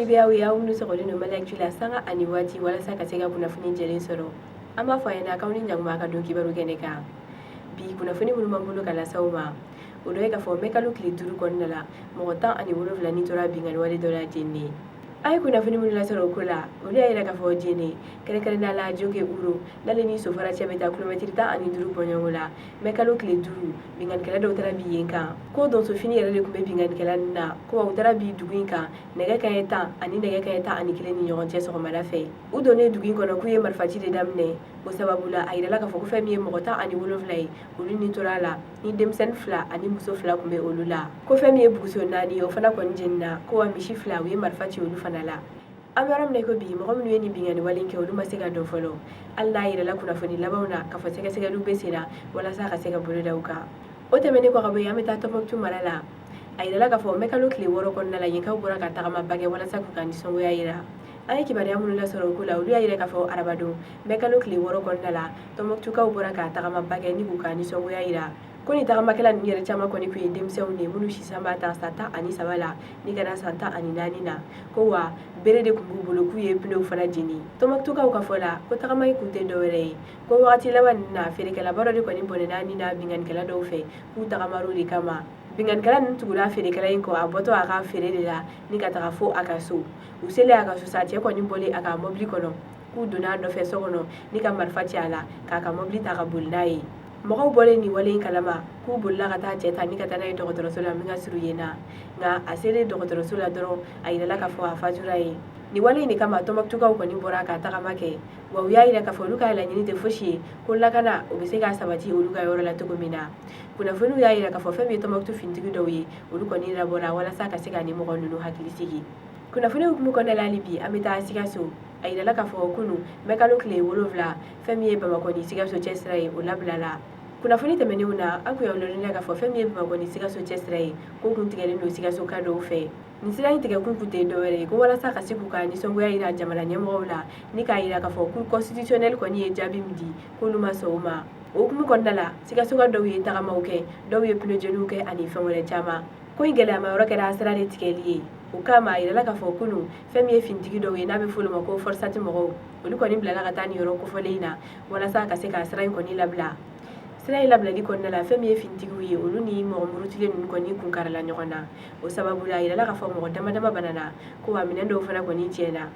Foli bɛ aw ye, aw minnu sɔgɔlen don Mali Actu la sanga ani waati walasa ka se ka kunnafoni jɛlen sɔrɔ. An b'a fɔ a ɲɛna k'aw ni ɲankuma ka don kibaru kɛnɛ kan. Bi kunnafoni minnu b'an bolo ka lase aw ma, o dɔ ye k'a fɔ mɛ kalo tile 5 kɔnɔna la, mɔgɔ 17 ni tora binkanni wale dɔ la Jene. An ye kunnafoni minnu lasɔrɔ o ko la, olu y'a yira k'a fɔ Jene, kɛrɛnkɛrɛnnenya la Joke Uro, n'ale ni Sofara cɛ bɛ taa kilomɛtiri 15 bɔɲɔgɔnko la, mɛ kalo tile 5, binkannikɛla dɔw taara bin yen kan. Ko donsofini yɛrɛ de tun bɛ binkannikɛla ninnu na, ko u taara bin dugu in kan nɛgɛ kanɲɛ 10 ani nɛgɛ kanɲɛ 11 ni ɲɔgɔn cɛ sɔgɔmada fɛ. U donnen dugu in kɔnɔ, k'u ye marifaci de daminɛ. O sababu la, a yirala k'a fɔ ko fɛn min ye mɔgɔ 17 ye, olu ni tora a la, ni denmisɛnnin fila ani muso fila tun bɛ olu la. Ko fɛn min ye buguso naani ye, o fana kɔni jenina. Ko wa misi fila, u ye marifa ci olu fana la. An bɛ yɔrɔ min na i ko bi, mɔgɔ minnu ye nin binkanni wale kɛ, olu ma se ka dɔn fɔlɔ, hali n'a yirala kunnafoni labanw na k'a fɔ sɛgɛsɛgɛliw bɛ sen na walasa ka se ka bolo da u kan. O tɛmɛnen kɔ ka bɔ yen, an bɛ taa Tɔnbɔkutu mara la. A yirala k'a fɔ mɛ kalo tile 6 kɔnɔna la, yenkaw bɔra ka tagamaba kɛ walasa k'u ka nisɔngoya yira. An ye kibaruya minnu lasɔrɔ o ko la, olu y'a yira k'a fɔ arabadon mɛ kalo tile 6 kɔnɔna la, Tɔnbɔkutukaw bɔra ka tagamaba kɛ ni k'u ka nisɔngoya yira. Ko nin tagamakɛla ninnu yɛrɛ caman kɔni tun ye denmisɛnw de ye minnu si san b'a ta san 13 la ni ka na san 14 na. Ko wa bere de tun b'u bolo, k'u ye pneuw fana jeni. Tɔnbɔkutukaw ka fɔ la, ko tagama in kun tɛ dɔwɛrɛ ye, ko wagati laban ninnu na, feerekɛlaba dɔ de kɔni bɔnɛna ni na binkannikɛla dɔw fɛ, k'u tagamar'o de kama. Binkannikɛla ninnu tugura feerekɛla in kɔ a bɔtɔ a ka feere de la ni ka taga fo a ka so. U selen a ka so sa, cɛ kɔni bɔlen a ka mɔbili kɔnɔ, k'u donna a nɔfɛ so kɔnɔ ni ka marifa ci a la, k'a ka mɔbili ta ka boli n'a ye. Mɔgɔw bɔlen nin wale in kalama, k'u bolila ka taa cɛ ta ni ka taa n'a ye dɔgɔtɔrɔso la min ka surun yen na. Nka a selen dɔgɔtɔrɔso la dɔrɔn, a yirala k'a fɔ a fatura yen. Nin wale in de kama, Tɔnbɔkutukaw kɔni bɔra ka tagama kɛ. Wa u y'a yira k'a fɔ olu ka laɲini tɛ fosi ye, ko lakana o bɛ se ka sabati olu ka yɔrɔ la cogo min na. Kunnafoniw y'a yira k'a fɔ fɛn min ye Tɔnbɔkutu finitigi dɔw ye, olu kɔni labɔra walasa ka se ka nin mɔgɔ ninnu hakili sigi. Kunnafoni hukumu kɔnɔna la, hali bi an bɛ taa Sikaso. A yirala k'a fɔ kunu mɛ kalo tile 7, fɛn min ye Bamakɔ ni Sikaso cɛ sira ye, o labilala. Kunnafoni tɛmɛnenw na, an kun y'aw ladɔnniya k'a fɔ fɛn min ye Bamakɔ ni Sikaso cɛ sira ye, k'o kun tigɛlen don Sikasoka dɔw fɛ. Nin sira in tigɛkun kun tɛ dɔwɛrɛ ye, ko walasa ka se k'u ka nisɔngoya yira jamana ɲɛmɔgɔw la ni k'a yira k'a fɔ Cour constitutionnelle kɔni ye jaabi min di, k'olu ma sɔn o ma. O hukumu kɔnɔna la, Sikasoka dɔw ye tagamaw kɛ, dɔw ye pneu jeniw kɛ ani fɛn wɛrɛ caman. Ko in gɛlɛyama yɔrɔ kɛra sira de tigɛli ye. O kama, a yirala k'a fɔ kunu, fɛn min ye finitigi dɔw ye n'a bɛ f'olu ma ko FORSAT mɔgɔw, olu kɔni bilala ka taa nin yɔrɔ kofɔlen in na walasa ka se ka sira in kɔni labila. Sira in labilali kɔnɔna la, fɛn min ye finitigiw ye, olu ni mɔgɔ murutilen ninnu kɔni kun karila ɲɔgɔn na. O sababu la, a yirala k'a fɔ mɔgɔ dama dama banana, ko wa minɛn dɔw fana kɔni tiɲɛna.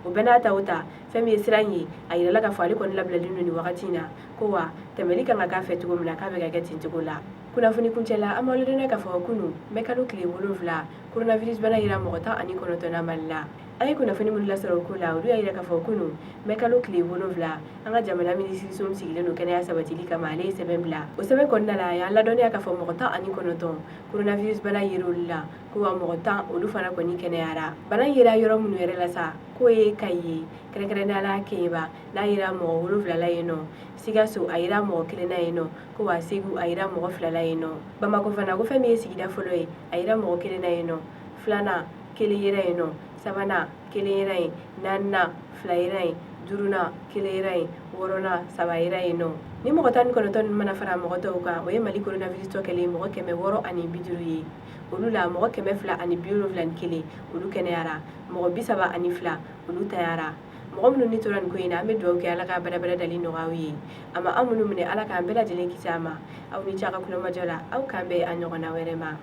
O bɛɛ n'a ta o ta, fɛn min ye sira in ye, a yirala k'a fɔ ale kɔni labilalen don nin wagati in na, ko wa tɛmɛli kan ka k'a fɛ cogo min na, k'a bɛ ka kɛ ten cogo la. Kunnafoni kuncɛ la, an b'aw ladɔnniya k'a fɔ kunu mɛ kalo tile 7, coronavirus bana yera mɔgɔ 19 na Mali la. An ye kunnafoni minnu lasɔrɔ o ko la, olu y'a yira k'a fɔ kunu mɛ kalo tile 7, an ka jamana minisiriso min sigilen don kɛnɛya sabatili kama, ale ye sɛbɛn bila. O sɛbɛn kɔnɔna la, a y'an ladɔnniya k'a fɔ mɔgɔ 19, coronavirus bana yera olu la, ko wa mɔgɔ 10, olu fana kɔni kɛnɛyara. Bana yera yɔrɔ minnu yɛrɛ la sa, k'o ye Kayi ye, kɛrɛnkɛrɛnnenya la Keɲeba, n'a yera mɔgɔ 7 la yen nɔ. Sikaso, a yera mɔgɔ kelen na yen nɔ. Ko wa Segu, a yera mɔgɔ 2 la yen nɔ. Bamakɔ fana, ko fɛn min ye sigida fɔlɔ ye, a yera mɔgɔ kelen na yen nɔ. Filanan, kelen yera yen nɔ. Sabanan, kelen yera yen. Naaninan, 2 yera yen. Duurunan, kelen yera yen. Wɔɔrɔnan, 3 yera yen nɔ. Ni mɔgɔ 19 ninnu mana fara mɔgɔ tɔw kan, o ye Mali coronavirus tɔ kɛlen mɔgɔ 650 ye. Olu la, mɔgɔ 271, olu kɛnɛyara. Mɔgɔ 32, olu tanyara. Mɔgɔ minnu ni tora nin ko in na, an bɛ dugawu kɛ Ala ka badabada dali nɔgɔya aw ye. A ma an minnu minɛ, Ala k'an bɛɛ lajɛlen kisi a ma. Aw ni ce a ka kulomajɔ la. Aw k'an bɛn a ɲɔgɔnna wɛrɛ ma.